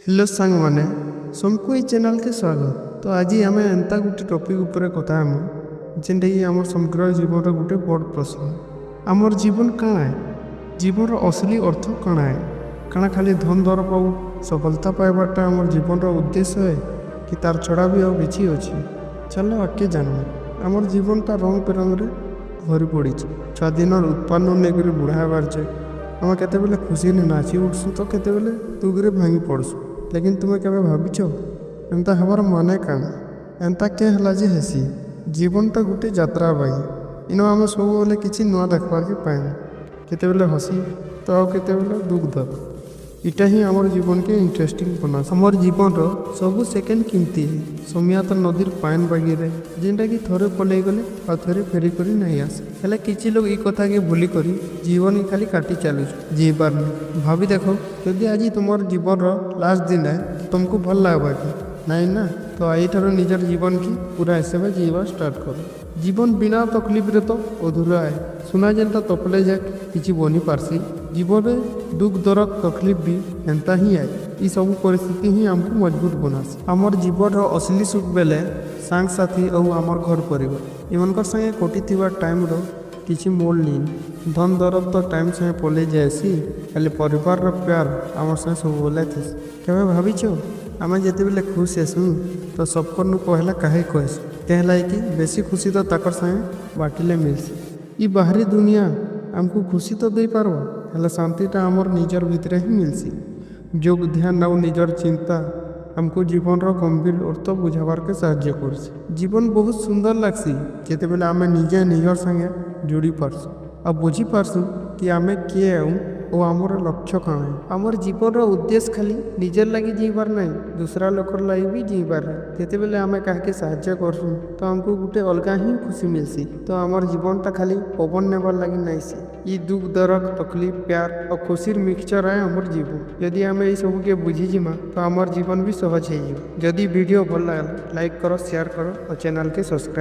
Hello ସାଙ୍ଗମାନେ, ସମକୁ ଏଇ ଚ୍ୟାନେଲ୍କେ ସ୍ୱାଗତ। ତ ଆଜି ଆମେ ଏନ୍ତା ଗୋଟେ ଟପିକ୍ ଉପରେ କଥା ହେମୁ, ଯେନ୍ଟାକି ଆମର ସମଗ୍ର ଜୀବନର ଗୋଟେ ବଡ଼ ପ୍ରଶ୍ନ। ଆମର ଜୀବନ କାଣା ଏ? ଜୀବନର ଅସଲି ଅର୍ଥ କାଣା ଏ? କାଣା ଖାଲି ଧନ ଦୌଲତ ଆଉ ସଫଳତା ପାଇବାରଟା ଆମର ଜୀବନର ଉଦ୍ଦେଶ୍ୟ ଏ କି ତାର ଛଡ଼ା ବି ଆଉ କିଛି ଅଛି? ଚାଲ ଆଗକେ ଜାନମା। ଆମର ଜୀବନଟା ରଙ୍ଗ ବେରଙ୍ଗରେ ଭରି ପଡ଼ିଛି। ଛୁଆ ଦିନର ଉତ୍ପନ୍ନ ନେଇକରି ବୁଢ଼ା ହେବାର ଯାଏ ଆମେ କେତେବେଲେ ଖୁସିରେ ନାଚି ଉଠ୍ସୁଁ ତ କେତେବେଲେ ଦୁଃଖରେ ଭାଙ୍ଗି ପଡ଼୍ସୁଁ। ଲେକିନ୍ ତୁମେ କେବେ ଭାବିଛ, ଏନ୍ତା ହେବାର ମାନେ କାଣା? ଏନ୍ତା କେ ହେଲା ଯେ ହେସି? ଜୀବନଟା ଗୋଟେ ଯାତ୍ରା ବାଗି। ଇନ ଆମେ ସବୁବେଲେ କିଛି ନୂଆ ଦେଖବାର୍କେ ପାଇମୁ। କେତେବେଲେ ହସି ତ ଆଉ କେତେବେଲେ ଦୁଃଖ ଦବ। ଇଟା ହିଁ ଆମର ଜୀବନକେ ଇଣ୍ଟରେଷ୍ଟିଂ ବନାସି। ଆମର ଜୀବନର ସବୁ ସେକେଣ୍ଡ କିମ୍ତି। ସମିଆ ତ ନଦୀର ପାଏନ୍ ବାଗିରେ, ଯେନ୍ଟାକି ଥରେ ପଲେଇ ଗଲେ ଆଉ ଥରେ ଫେରି କରି ନାଇଁ ଆସେ। ହେଲେ କିଛି ଲୋକ ଇ କଥାକେ ଭୁଲି କରି ଜୀବନକେ ଖାଲି କାଟି ଚାଲୁଛନ୍, ଜିଇ ପାରୁନି। ଭାବି ଦେଖ, ଯଦି ଆଜି ତୁମର ଜୀବନର ଲାଷ୍ଟ ଦିନ ଏ, ତମକୁ ଭଲ ଲାଗ୍ବା କି? ନାଇଁ ନା? ତ ଏଇଠାରୁ ନିଜର ଜୀବନକେ ପୁରା ହିସାବେ ଜିଇବା ଷ୍ଟାର୍ଟ କର। ଜୀବନ ବିନା ତକଲିଫରେ ତ ଅଧୁରା ଏ। ସୁନା ଯେନ୍ତା ତପଲେ ଯାଏ କିଛି ବନି ପାରସି, ଜୀବନରେ ଦୁଃଖ, ଦରଦ, ତକଲିଫ ବି ଏନ୍ତା ହିଁ ଆଏ। ଇ ସବୁ ପରିସ୍ଥିତି ହିଁ ଆମକୁ ମଜବୁତ ବନାସି। ଆମର ଜୀବନର ଅସଲି ସୁଖ ବେଲେ ସାଙ୍ଗସାଥି ଆଉ ଆମର ଘର ପରିବାର। ଏମାନଙ୍କର ସାଙ୍ଗେ କଟିଥିବା ଟାଇମ୍ର କିଛି ମୋଲ ନାଇଁ। ଧନ ଦୌଲତ ତ ଟାଇମ୍ ସାଙ୍ଗେ ପଲେଇ ଯାଏସି, ହେଲେ ପରିବାରର ପ୍ୟାର ଆମର ସାଙ୍ଗେ ସବୁବେଲେ ଥିସି। କେବେ ଭାବିଛ, ଆମେ ଯେତେବେଲେ ଖୁସ୍ ହେସୁଁ ତ ସବକର୍ନୁ ପହେଲା କାହାକେ କହେସୁଁ? କାହେଁ କି ବେଶୀ ଖୁସି ତ ତାକର୍ ସାଙ୍ଗେ ବାଣ୍ଟିଲେ ମିଲ୍ସି। ଇ ବାହାରି ଦୁନିଆ ଆମକୁ ଖୁସି ତ ଦେଇପାରବ, ହେଲେ ଶାନ୍ତିଟା ଆମର ନିଜର ଭିତରେ ହିଁ ମିଲ୍ସି। ଯୋଗ, ଧ୍ୟାନ ଆଉ ନିଜର ଚିନ୍ତା ଆମକୁ ଜୀବନର ଗମ୍ଭୀର ଅର୍ଥ ବୁଝାବାର୍କେ ସାହାଯ୍ୟ କରସି। ଜୀବନ ବହୁତ ସୁନ୍ଦର ଲାଗ୍ସି ଯେତେବେଲେ ଆମେ ନିଜେ ନିଜର ସାଙ୍ଗେ ଯୋଡ଼ି ପାରସୁଁ ଆଉ ବୁଝି ପାରସୁଁ କି ଆମେ କିଏ ଆଉ ଓ ଆମର ଲକ୍ଷ୍ୟ କାଣା। ଆମର ଜୀବନର ଉଦ୍ଦେଶ୍ୟ ଖାଲି ନିଜର ଲାଗି ଜିଇବାର ନାହିଁ, ଦୁସରା ଲୋକର ଲାଗି ବି ଜିଇବାର। ଯେତେବେଲେ ଆମେ କାହାକେ ସାହାଯ୍ୟ କରସୁଁ ତ ଆମକୁ ଗୁଟେ ଅଲଗା ହିଁ ଖୁସି ମିଲ୍ସି। ତ ଆମର ଜୀବନଟା ଖାଲି ପବନ ନେବାର ଲାଗି ନାଇଁସି। ଇ ଦୁଃଖ, ଦରଦ, ତକଲିଫ, ପ୍ୟାର ଆଉ ଖୁସିର ମିକ୍ସଚର ଆଏ ଆମର ଜୀବନ। ଯଦି ଆମେ ଏଇ ସବୁକେ ବୁଝିଯିମା ତ ଆମର ଜୀବନ ବି ସହଜ ହେଇଯିବ। ଯଦି ଭିଡ଼ିଓ ଭଲ ଲାଗଲା, ଲାଇକ୍ କର, ସେୟାର କର ଆଉ ଚ୍ୟାନେଲ୍କେ ସବସ୍କ୍ରାଇବ୍।